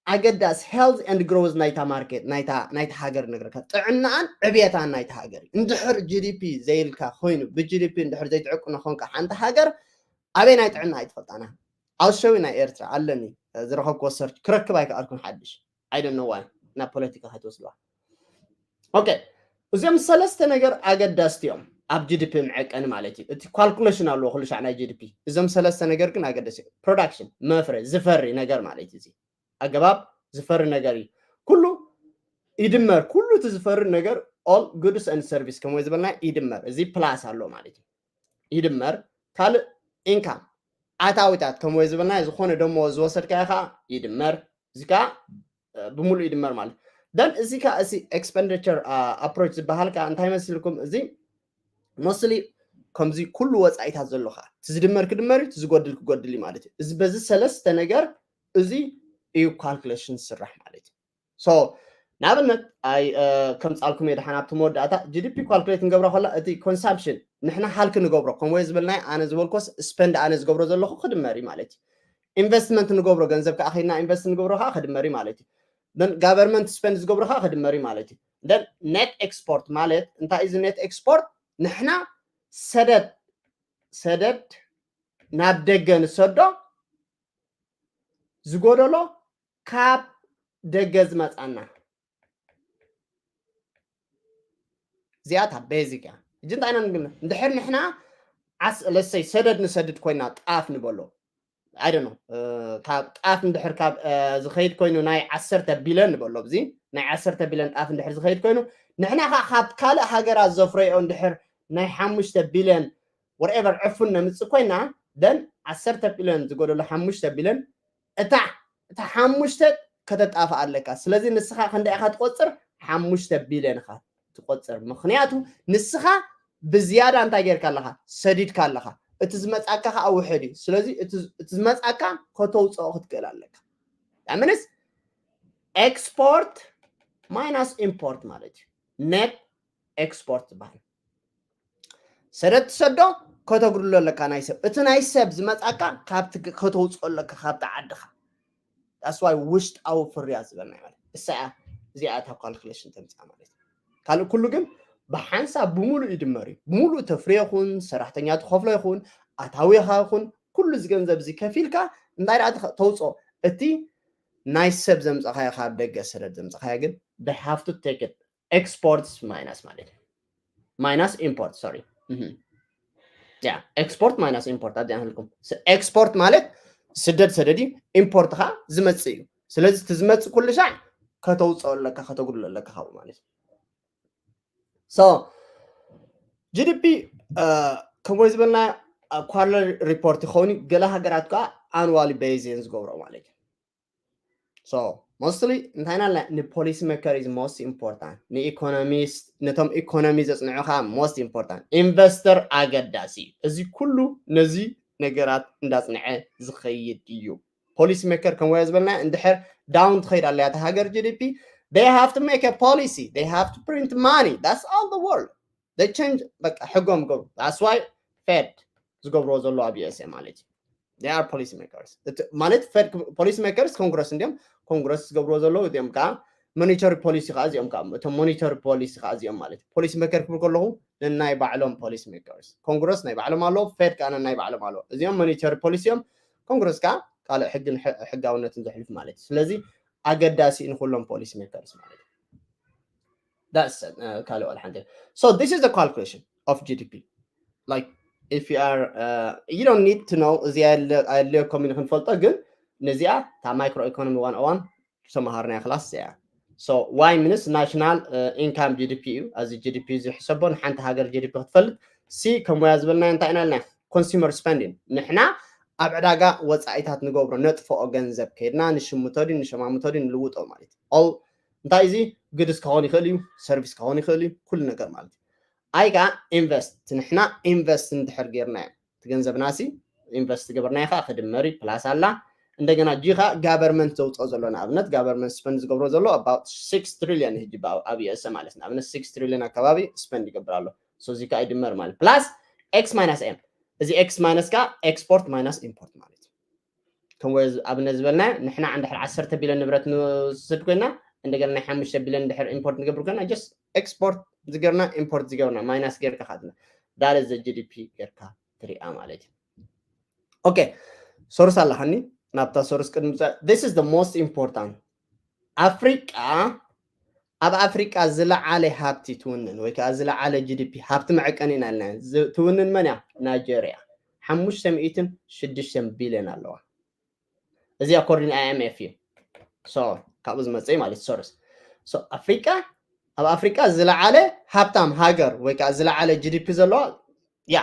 ኣገዳስ health and growth ናይታ ማርኬት ናይታ ናይታ ሃገር ነግረካ ጥዕናኣን ዕብየታን ናይታ ሃገር እዩ። እንድሕር GDP ዘይልካ ኮይኑ ብ GDP እንድሕር ዘይትዕቅኖ ኮንካ ሓንቲ ሃገር ኣበይ ናይ ጥዕና ኣይትፈልጣና። I'll show you ናይ ኤርትራ ኣለኒ ዝረኸብክዎ search ክረክብ ኣይከኣልኩን ሓድሽ I don't know why ናብ ፖለቲካ ከይትወስድዋ። Okay እዚኦም ሰለስተ ነገር ኣገዳስቲ እዮም ኣብ GDP መዐቀኒ ማለት እዩ። እቲ calculation ኣለዎ ኩሉ ሻዕ ናይ GDP። እዞም ሰለስተ ነገር ግን ኣገዳሲ እዮም። Production መፍረ ዝፈሪ ነገር ማለት እዩ። እዚ ኣገባብ ዝፈሪ ነገር እዩ። ኩሉ ይድመር፣ ኩሉ እቲ ዝፈሪ ነገር all goods and service ከምኡ ዝበልና ይድመር። እዚ plus ኣሎ ማለት እዩ። ይድመር ካልእ income ኣታዊታት ከምኡ ዝበልና ዝኾነ ደሞ ዝወሰድካዮ ከዓ ይድመር። እዚ ከዓ ብምሉእ ይድመር ማለት then እዚ ከዓ እዚ expenditure approach ዝበሃል ከዓ እንታይ መሲልኩም እዚ mostly ከምዚ ኩሉ ወፃኢታት ዘሎ ከዓ እቲ ዝድመር ክድመር እዩ፣ እቲ ዝጎድል ክጎድል እዩ ማለት እዩ። እዚ በዚ ሰለስተ ነገር እዚ እዩ calculation ዝስራሕ ማለት እዩ። So ንኣብነት ኣይ ከምፃልኩም እየ ደሓን ኣብቲ መወዳእታ GDP calculate ንገብራ ከላ እቲ consumption ንሕና ሃልክ ንገብሮ ከምኡ ዝበልናይ ኣነ ዝበልኮስ spend ኣነ ዝገብሮ ዘለኹ ክድመር እዩ ማለት እዩ። Investment ንገብሮ ገንዘብ ከዓ ከይድና invest ንገብሮ ከዓ ክድመር እዩ ማለት እዩ። Then government spend ዝገብሮ ከዓ ክድመር እዩ ማለት እዩ። Then net export ማለት እንታይ እዩ? Net export ንሕና ሰደድ ሰደድ ናብ ደገ ንሰዶ ዝጎደሎ ካብ ደገ ዝመፃና እዚኣታ basic እያ። ሕጂ እንታይ ኢና ንግነ እንድሕር ንሕና ዓስ ለሰይ ሰደድ ንሰድድ ኮይና ጣፍ ንበሎ I don't know ካብ ጣፍ እንድሕር ካብ ዝኸይድ ኮይኑ ናይ ዓሰርተ ቢልዮን ንበሎ እዚ ናይ ዓሰርተ ቢልዮን ጣፍ እንድሕር ዝኸይድ ኮይኑ ንሕና ከዓ ካብ ካልእ ሃገራት ዘፍረዮ እንድሕር ናይ ሓሙሽተ ቢልዮን whatever ዕፉን ነምፅእ ኮይና then ዓሰርተ ቢልዮን ዝጎደሎ ሓሙሽተ ቢልዮን እታ እታ ሓሙሽተ ከተጣፍኣ ኣለካ። ስለዚ ንስኻ ክንደይ ኢኻ ትቆፅር? ሓሙሽተ ቢልዮን ኢኻ ትቆፅር። ምክንያቱ ንስኻ ብዝያዳ እንታይ ጌርካ ኣለኻ? ሰዲድካ ኣለኻ። እቲ ዝመፃካ ከዓ ውሕድ እዩ። ስለዚ እቲ ዝመፃካ ከተውፅኦ ክትክእል ኣለካ። ምንስ export minus import ማለት እዩ። Net export ዝበሃል ሰደድ ትሰዶ ከተጉድሎ ኣለካ ናይ ሰብ እቲ ናይ ሰብ ዝመፃካ ካብቲ ከተውፅኦ ኣለካ ካብቲ ዓድኻ that's why ውሽጣዊ ፍርያት ዝበልና ማለት እሳ እያ። እዚኣ እታ calculation ተምፅኣ ማለት ካልእ ኩሉ ግን ብሓንሳብ ብምሉእ ይድመር እዩ። ብምሉእ ተፍርዮ ይኹን ሰራሕተኛ ትኸፍሎ ይኹን ኣታዊኻ ይኹን ኩሉ እዚ ገንዘብ እዚ ከፊልካ እንታይ ደኣ ተውፅኦ? እቲ ናይ ሰብ ዘምፀኻዮ ካብ ደገ ሰደድ ዘምፀኻዮ ግን they have to take it exports minus ማለት እዩ። Minus import, sorry. Yeah, export minus import ኣዚኣ ንህልኩም። Export ማለት ስደድ ሰደድ እዩ። Import ኻ ዝመፅእ እዩ። ስለዚ እቲ ዝመፅእ ኩሉ ሻዕ ከተውፅኦ ኣለካ፣ ከተጉድሎ ኣለካ ካብኡ ማለት እዩ። So GDP ከምኡ ዝበልና quarterly report ይኸውን እዩ። ገለ ሃገራት ከዓ annually base እየን ዝገብሮ ማለት እዩ። So mostly እንታይ ኢና ን policy maker is most important፣ ን economist፣ ነቶም economy ዘፅንዑ ከዓ most important፣ investor ኣገዳሲ እዩ። እዚ ኩሉ ነዚ ነገራት እንዳፅንዐ ዝኸይድ እዩ። Policy maker ከም ወያ ዝበልና እንድሕር down ትኸይድ ኣለያ እታ ሃገር GDP they have to make a policy, they have to print money, that's all the world. They change በቃ ሕጎም ገብሩ። That's why Fed ዝገብርዎ ዘሎ ኣብ USA ማለት እዩ። They are policy makers ማለት Fed policy makers ኮንግረስ እንዲኦም ኮንግረስ ዝገብርዎ ዘለዉ እዚኦም ከዓ monetary policy ከዓ እዚኦም ከዓ እቶም monetary policy ከዓ እዚኦም ማለት policy maker ክብል ከለኹ ነናይ ባዕሎም policy makers ኮንግረስ ናይ ባዕሎም ኣለዎ፣ Fed ከዓ ነናይ ባዕሎም ኣለዎ። እዚኦም monetary policy እዮም። ኮንግረስ ከዓ ካልእ ሕግን ሕጋውነትን ዘሕልፍ ማለት እዩ። ስለዚ ኣገዳሲ ንኩሎም policy makers ማለት እዩ። ካልእ ዋላ ሓንቲ። So this is the calculation of GDP. Like if you are uh, you don't need to know እዚ ኣየድልየኩም ኢሉ ክንፈልጦ፣ ግን ነዚኣ እታ micro economy one oh one ዝተምሃርናያ class እያ። So Y minus national income GDP እዩ። እዚ GDP እዚ ሕሰቦ ንሓንቲ ሃገር GDP ክትፈልጥ። C ከም ወያ ዝበልና እንታይ ኢና ኢልና? Consumer spending። ንሕና ኣብ ዕዳጋ ወፃኢታት ንገብሮ ነጥፍኦ ገንዘብ ከይድና ንሽምቶ ድዩ ንሸማምቶ ድዩ ንልውጦ ማለት እዩ። እንታይ እዚ ግድስ ክኸውን ይኽእል እዩ፣ ሰርቪስ ክኸውን ይኽእል እዩ፣ ኩሉ ነገር ማለት እዩ። I ከዓ invest ንሕና invest እንድሕር ጌርናዮ እቲ ገንዘብና ሲ invest ገበርናዮ ከዓ ክድመር እዩ፣ plus ኣላ። እንደገና G ከዓ government ዘውፅኦ ዘሎ ንኣብነት government spend ዝገብሮ ዘሎ about six trillion ሕጂ ኣብ USA ማለት ንኣብነት six trillion ኣካባቢ spend ይገብር ኣሎ። So እዚ ከዓ ይድመር ማለት plus X minus M እዚ X minus ከዓ export minus import ማለት እዩ። ከም ኣብነት ዝበልና ንሕና እንድሕር ዓሰርተ ቢልዮን ንብረት ንወስድ ኮይና እንደገና ናይ ሓሙሽተ ቢልዮን እንድሕር import ንገብር ኮይና just export ዝገርና import ዝገርና minus ጌርካ ካትና ዳለ ዘ GDP ጌርካ ትሪኣ ማለት እዩ። Okay ሶርስ ኣለኻኒ ናብታ ሶርስ ቅድሚ this is the most important ኣፍሪቃ ኣብ ኣፍሪቃ ዝለዓለ ሃብቲ ትውንን ወይ ከዓ ዝለዓለ GDP ሃብቲ መዐቀኒ ኢና ኢልና ትውንን መን እያ? ናይጀርያ ሓሙሽተ ሚእትን ሽዱሽተን ቢልዮን ኣለዋ። እዚ according IMF እዩ። So ካብኡ ዝመፅእ ማለት ሶርስ ኣፍሪቃ ኣብ ኣፍሪቃ ዝለዓለ ሃብታም ሃገር ወይ ከዓ ዝለዓለ GDP ዘለዋ ያ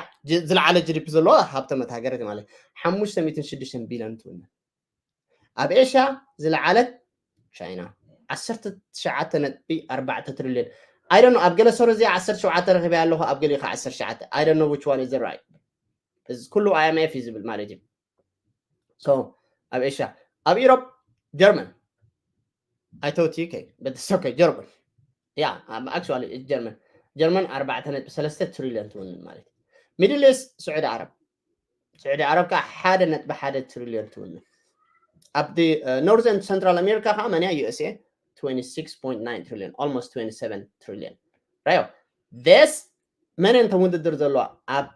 ዝለዓለ GDP ዘለዋ ሃብተመት ሃገር ማለት ሓሙሽተ ሚእትን ሽዱሽተን ቢልዮን ትውንን። ኣብ ኤሽያ ዝለዓለት ቻይና ዓሰርተ ትሽዓተ ነጥቢ ኣርባዕተ ትሪልዮን። I don't know ኣብ ገለ ሶር እዚኣ ዓሰርተ ሸውዓተ ረኺበያ ኣለኹ ኣብ ገሊኡ ከዓ ዓሰርተ ትሽዓተ I don't know which one is the right። እዚ ኩሉ IMF እዩ ዝብል ማለት እዩ። So ኣብ ኤሽያ ኣብ ኢሮፕ ጀርመን I thought UK but it's okay ጀርመን ያ actually ጀርመን ጀርመን ኣርባዕተ ነጥቢ ሰለስተ ትሪልዮን ትውንን ማለት እዩ። Middle East ስዑዲ ዓረብ ስዑዲ ዓረብ ከዓ ሓደ ነጥቢ ሓደ ትሪልዮን ትውንን። ኣብ North and Central America ከዓ መን እያ? USA twenty six point nine trillion almost twenty seven trillion right? This መን እየን እተን ውድድር ዘለዋ ኣብ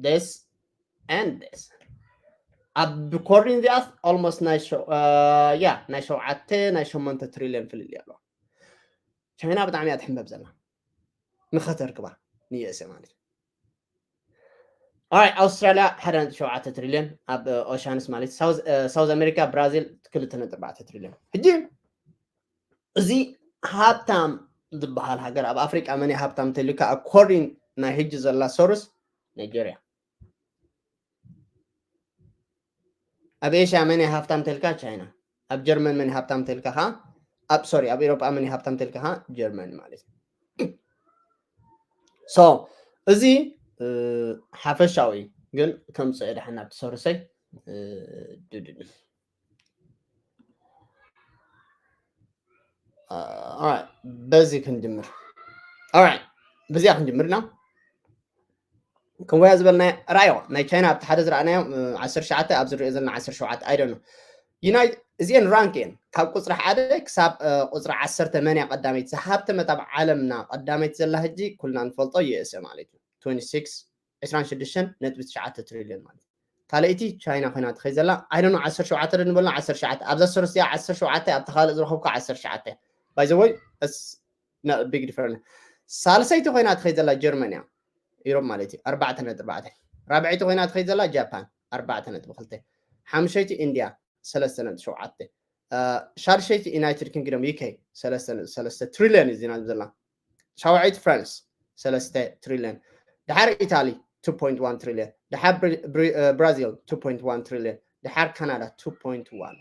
this and this ኣብ ኮርዲን እዚኣስ almost ናይ ያ ናይ ሸውዓተ ናይ ሸሞንተ ትሪልዮን ፍልልይ ኣለዋ። ቻይና ብጣዕሚ እያ ትሕንበብ ዘላ ንኸተርክባ ንየእሰ ማለት እዩ። ኣውስትራልያ ሓደ ነጥቢ ሸውዓተ ትሪልዮን ኣብ ኦሻንስ ማለት ሳውዝ ኣሜሪካ ብራዚል ክልተ ነጥቢ ኣርባዕተ ትሪልዮን። ሕጂ እዚ ሃብታም ዝበሃል ሃገር ኣብ ኣፍሪቃ መን ሃብታም ተልካ according ናይ ሕጂ ዘላ ሶርስ ናይጀርያ። ኣብ ኤሽያ መን ሃብታም ተልካ ቻይና። ኣብ ጀርመን መን ሃብታም ተልካ ኸዓ ኣብ ሶሪ ኣብ ኤሮጳ መን ሃብታም ተልካ ኸዓ ጀርመን ማለት እዩ። So እዚ ሓፈሻዊ ግን ከምፅኦ ደሓን ኣብቲ ሶርሰይ ድድድ በዚ ክንጅምር በዚኣ ክንጅምር ኢና። ከም ወያ ዝበልናዮ ራዮ ናይ ቻይና ኣብቲ ሓደ ዝረኣናዮ ዓሰርተ ትሽዓተ ኣብ ዝሪኦ ዘለና ዓሰርተ ሸውዓተ I don't know እዚአን ራንክ እየን ካብ ቁፅሪ ሓደ ክሳብ ቁፅሪ ዓሰርተ መን እያ ቀዳመይቲ ዝሃብተመት ኣብ ዓለምና ቀዳመይቲ ዘላ ሕጂ ኩልና ንፈልጦ USA ማለት እዩ። ዕስራን ሽዱሽተን ነጥቢ ትሽዓተ ትሪልዮን ማለት እዩ። ካልኣይቲ ቻይና ኮይና ትኸይ ዘላ። I don't know፣ ዓሰርተ ሸውዓተ ዶ ንበልና፣ ዓሰርተ ትሽዓተ። ኣብዛ ሰረስቲያ ዓሰርተ ሸውዓተ፣ ኣብታ ካልእ ዝረኸብካ ዓሰርተ ትሽዓተ። By the way, it's not a big difference። ሳልሰይቲ ኮይና ትኸይ ዘላ ጀርመን እያ፣ ኢሮብ ማለት እዩ፣ ኣርባዕተ ነጥቢ ኣርባዕተ። ራብዐይቲ ኮይና ትኸይ ዘላ ጃፓን፣ ኣርባዕተ ነጥቢ ክልተ። ሓሙሸይቲ ኢንድያ፣ ሰለስተ ነጥቢ ሸውዓተ። ሻድሸይቲ ዩናይትድ ኪንግደም፣ ዩ ኬ፣ ሰለስተ ነጥቢ ሰለስተ ትሪልዮን እዩ ዚና ዘላ። ሻውዓይቲ ፍራንስ፣ ሰለስተ ትሪልዮን። ድሓር ኢታሊ፣ two point one ትሪልዮን። ድሓር ብራዚል፣ two point one ትሪልዮን። ድሓር ካናዳ፣ two point one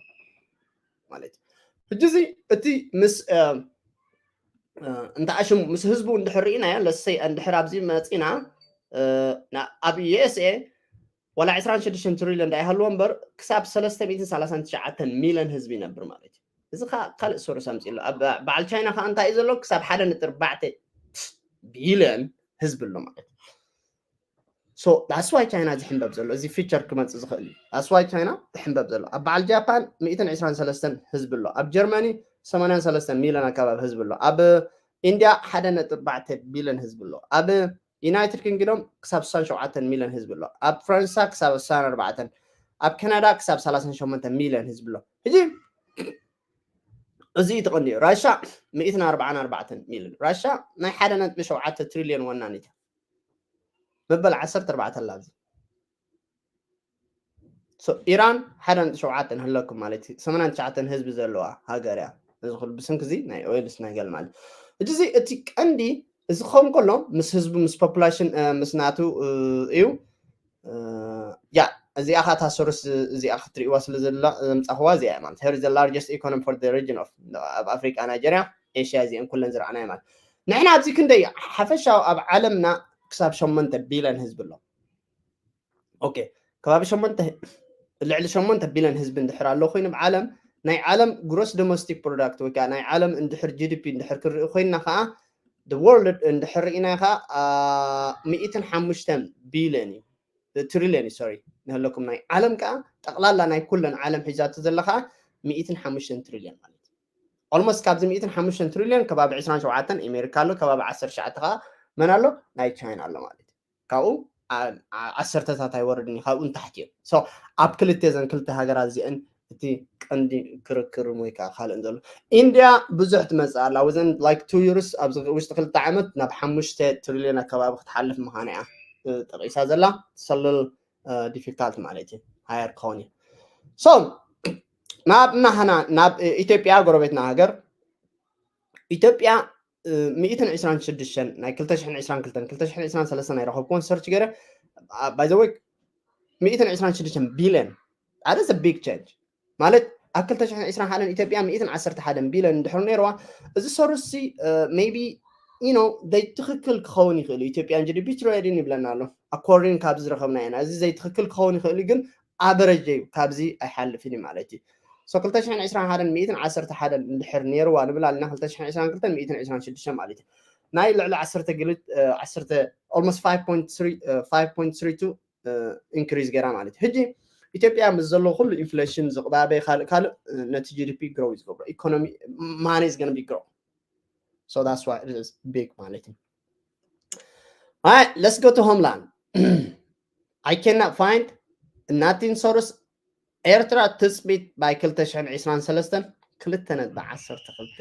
ማለት እዩ። ሕጂ እዚ እቲ ምስ እንተ ኣሽሙ ምስ ህዝቡ እንድሕር ርኢናዮ፣ ለሰይ እንድሕር ኣብዚ መፂና፣ ኣብ ዩ ኤስ ኤ ዋላ ዕስራን ሽዱሽተን ትሪልዮን ዳኣ ይሃልዎ እምበር፣ ክሳብ ሰለስተ ሚእትን ሰላሳን ትሽዓተን ሚልዮን ህዝቢ ይነብር ማለት እዩ። እዚ ከዓ ካልእ ሶርስ ኣምፅእ ኣሎ። በዓል ቻይና ከዓ እንታይ እዩ ዘሎ? ክሳብ ሓደ ነጥቢ ኣርባዕተ ቢልዮን ህዝቢ ኣሎ ማለት እዩ። So that's why ቻይና ዝሕንበብ ዘሎ፣ እዚ ፊቸር ክመፅእ ዝኽእል እዩ። That's why ቻይና ትሕንበብ ዘሎ። ኣብ በዓል ጃፓን ሚእትን ዕስራን ሰለስተን ህዝቢ ኣሎ። ኣብ ጀርመኒ ሰማንያን ሰለስተን ሚልዮን ኣካባቢ ህዝቢ ኣሎ። ኣብ ኢንድያ ሓደ ነጥቢ ኣርባዕተ ቢልዮን ህዝቢ ኣሎ። ኣብ ዩናይትድ ኪንግዶም ክሳብ ስሳን ሸውዓተን ሚልዮን ህዝቢ ኣሎ። ኣብ ፈረንሳ ክሳብ ስሳን ኣርባዕተን፣ ኣብ ካናዳ ክሳብ ሰላሳን ሸሞንተ ሚልዮን ህዝቢ ኣሎ። ሕጂ እዚ እዩ ተቐንዲኡ። ራሻ ሚእትን ኣርባዓን ኣርባዕተን ሚልዮን። ራሻ ናይ ሓደ ነጥቢ ሸውዓተ ትሪልዮን ወናኒት እያ። መበል ዓሰርተ ኣርባዕተ ኣላ ኣብዚ። ኢራን ሓደ ነጥቢ ሸውዓተ ንህለኩም ማለት እዩ። ሰማንያን ትሽዓተን ህዝቢ ዘለዋ ሃገር እያ። እዚ ኩሉ ብስንኪ እዚ ናይ ኦይልስ ናይ ገለ ማለት እዩ። እዚ እቲ ቀንዲ እዚ ክኸውን ከሎ ምስ ህዝቡ ምስ ፖፑላሽን ምስ ናቱ እዩ። ያ እዚኣ ከዓ እታ ሶርስ እዚኣ ክትሪእዋ ስለ ዘላ ዘምፃኽዋ እዚኣ ማለት here is the largest economy for the region of ኣብ ኣፍሪቃ ናይጀርያ ኤሽያ እዚአን ኩለን ዝረኣናዮ ማለት ንሕና ኣብዚ ክንደይ ሓፈሻዊ ኣብ ዓለምና ክሳብ ሸሞንተ ቢልዮን ህዝቢ ኣሎ። ኦኬ ከባቢ ሸሞንተ ልዕሊ ሸሞንተ ቢልዮን ህዝቢ እንድሕር ኣሎ ኮይኑ ብዓለም ናይ ዓለም ግሮስ ዶሜስቲክ ፕሮዳክት ወይ ከዓ ናይ ዓለም እንድሕር ጂ ዲ ፒ እንድሕር ክንርኢ ኮይንና ከዓ the world እንድሕር ርኢና ከዓ ሚእትን ሓሙሽተን ቢልዮን እዩ ትሪልዮን እዩ ሶሪ ንህለኩም ናይ ዓለም ከዓ ጠቕላላ ናይ ኩለን ዓለም ሒዛቶ ዘላ ከዓ ሚእትን ሓሙሽተን ትሪልዮን ማለት እዩ። ኦልሞስት ካብዚ ሚእትን ሓሙሽተን ትሪልዮን ከባቢ ዕስራን ሸውዓተን ኣሜሪካ ኣሎ፣ ከባቢ ዓሰርተ ትሽዓተ ከዓ መን ኣሎ ናይ ቻይና ኣሎ ማለት እዩ። ካብኡ ዓሰርተታት ኣይወርድን እዩ ካብኡ ንታሕቲ እዮም። ኣብ ክልተ ዘን ክልተ ሃገራት እዚአን እቲ ቀንዲ ክርክር ወይ ከዓ ካልእን ዘሎ ኢንድያ ብዙሕ ትመፅእ ኣላ within like two years ኣብዚ ውሽጢ ክልተ ዓመት ናብ ሓሙሽተ ትሪልዮን ኣከባቢ ክትሓልፍ ምዃና እያ ጠቂሳ ዘላ ሰለል difficult ማለት እዩ higher ክኸውን እዩ። So ናብ ናህና ናብ ኢትዮጵያ ጎረቤትና ሃገር ኢትዮጵያ ሚእትን ዕስራን ሽዱሽተን ናይ ክልተ ሽሕን ዕስራን ክልተን ክልተ ሽሕን ዕስራን ሰለስተን ናይ ረኸብኩዎን ሰርች ገይረ by the way ሚእትን ዕስራን ሽዱሽተን ቢልዮን that is a big change ማለት ኣብ ክልተ ሽሕን ዕስራን ሓደን ኢትዮጵያ ሚእትን ዓሰርተ ሓደን ቢልዮን እንድሕር ነይርዋ እዚ ሰርች ሲ maybe you know ዘይትኽክል ክኸውን ይኽእል እዩ ኢትዮጵያን ጂ ዲ ፒ ትሬዲን ይብለና ኣሎ according ካብ ዝረኸብና ኢና እዚ ዘይትኽክል ክኸውን ይኽእል እዩ ግን ኣበረጅ እዩ ካብዚ ኣይሓልፍን እዩ ማለት እዩ so ክልተ ሽሕን ዕስራን ሓደን ሚእትን ዓሰርተ ሓደን እንድሕር ነይርዋ ንብል ኣለና ክልተ ሽሕን ዕስራን ክልተን ሚእትን ዕስራን ሽዱሽተን ማለት እዩ ናይ ልዕሊ ዓሰርተ ግልት ዓሰርተ almost five point three five point three two increase ገይራ ማለት እዩ ሕጂ ኢትዮጵያ ምስ ዘሎ ኩሉ ኢንፍሌሽን ዝቕባበ ካልእ ካልእ ነቲ ጂ ዲ ፒ ግሮው ዝገብሮ ኢኮኖሚ ማኔ ዝገነቢ ግሮው so that's why it is big ማለት እዩ Alright, let's go to homeland. I cannot find nothing source ኤርትራ ትጽቢት by ክልተ ሽሕን ዕስራን ሰለስተን ክልተ ነጥቢ ዓሰርተ ክልተ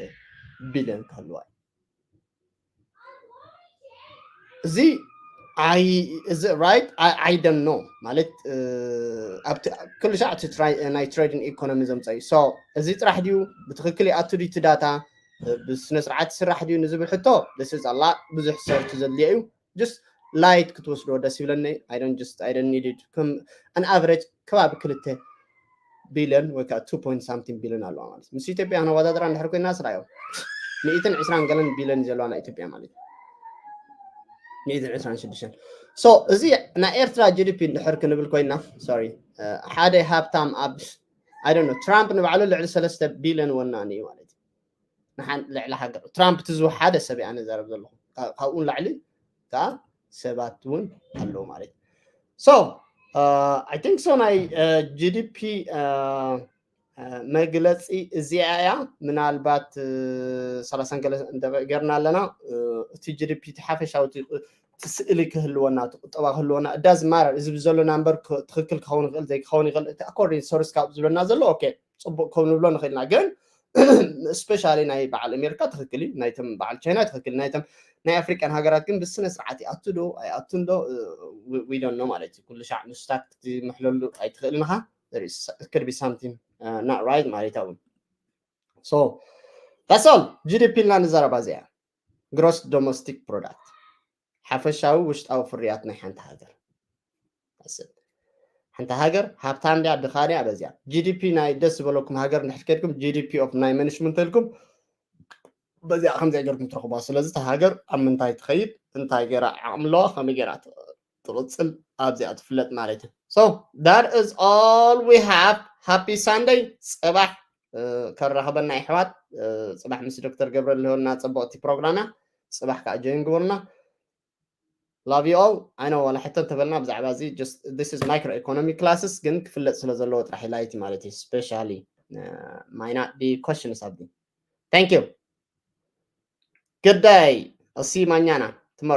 ቢልዮን ክህልዋ እዚ እዚ right I don't know ማለት ኣብቲ ኩሉ ሻዕ ናይ ትሬዲንግ ኢኮኖሚ ዘምፀ እዩ so እዚ ጥራሕ ድዩ ብትክክል ይኣቱ ድዩ እቲ ዳታ ብስነ ስርዓት ይስራሕ ድዩ ንዝብል ሕቶ this is a lot ብዙሕ ሰርች ዘድልዮ እዩ just light ክትወስዶ ደስ ይብለኒ I don't just I don't need it ከም an average ከባቢ ክልተ ቢልዮን ወይ ከዓ two point something ቢልዮን ኣለዋ ማለት ምስ ኢትዮጵያ ክነወዳደራ እንድሕር ኮይና ስራዮ ሚእትን ዕስራን ገለን ቢልዮን ዘለዋ ናይ ኢትዮጵያ ማለት ሚእትን ዕስራን ሽዱሽተን so እዚ ናይ ኤርትራ ጂ ዲ ፒ እንድሕር ክንብል ኮይና sorry ሓደ ሃብታም ኣብ I don't know ትራምፕ ንባዕሉ ልዕሊ ሰለስተ ቢልዮን ወናኒ እዩ ማለት እዩ ንሓን ልዕሊ ሃገር ትራምፕ እቲ ዝወሓደ ሰብ እያ ንዛረብ ዘለኹ ካብኡ ንላዕሊ ከዓ ሰባት እውን ኣለዉ ማለት እዩ so I think so ናይ ጂ ዲ ፒ መግለፂ እዚኣ እያ ምናልባት ሰላሳን ገለ ገርና ኣለና እቲ ጂ ዲ ፒ እቲ ሓፈሻዊ እቲ ስእሊ ክህልወና እቲ ቁጠባ ክህልወና እዳ ዝማረር እዚ ብዘሎ ናምበር ትክክል ክኸውን ይኽእል ዘይክኸውን ይኽእል እቲ according source ካብ ዝብለና ዘሎ okay ጽቡቅ ከም ንብሎ ንኽእልና ግን especially ናይ በዓል ኣሜሪካ ትክክል እዩ ናይቶም በዓል ቻይና ትክክል ናይቶም ናይ ኣፍሪቃን ሃገራት ግን ብስነ ስርዓት ይኣቱ ዶ ኣይኣቱን ዶ we don't know ማለት እዩ ኩሉ ሻዕ ምስታት ክትምሕለሉ ኣይትኽእልን ኢኻ could be something not right ማለት እውን so that's all GDP ኢልና ንዛረባ እዚኣ gross domestic product ሓፈሻዊ ውሽጣዊ ፍርያት ናይ ሓንቲ ሃገር ሓንቲ ሃገር ሃብታም ድያ ድኻ ድያ በዚኣ GDP ናይ ደስ ዝበለኩም ሃገር እንድሕር ከድኩም GDP of ናይ መንሽም እንተልኩም በዚኣ ከምዚኣ ገርኩም ትረኽቧ ስለዚ እታ ሃገር ኣብ ምንታይ ትኸይድ እንታይ ገይራ ዓቕሚ ኣለዋ ከመይ ገይራ ትቕፅል ኣብዚኣ ትፍለጥ ማለት እዩ so that is all we have happy Sunday ፅባሕ ከራኸበና ይሕዋት ፅባሕ ምስ ዶክተር ገብረ ልህወና ፅቡቕቲ ፕሮግራም እያ ፅባሕ ከዓ ጆይን ግበሩና love you all I know ዋላ ሕቶ እንተበልና ብዛዕባ እዚ this is micro economic classes ግን ክፍለጥ ስለ ዘለዎ ጥራሕ ኢላይቲ ማለት እዩ specially might not be questions ኣብቲ thank you good day እሲ ማኛና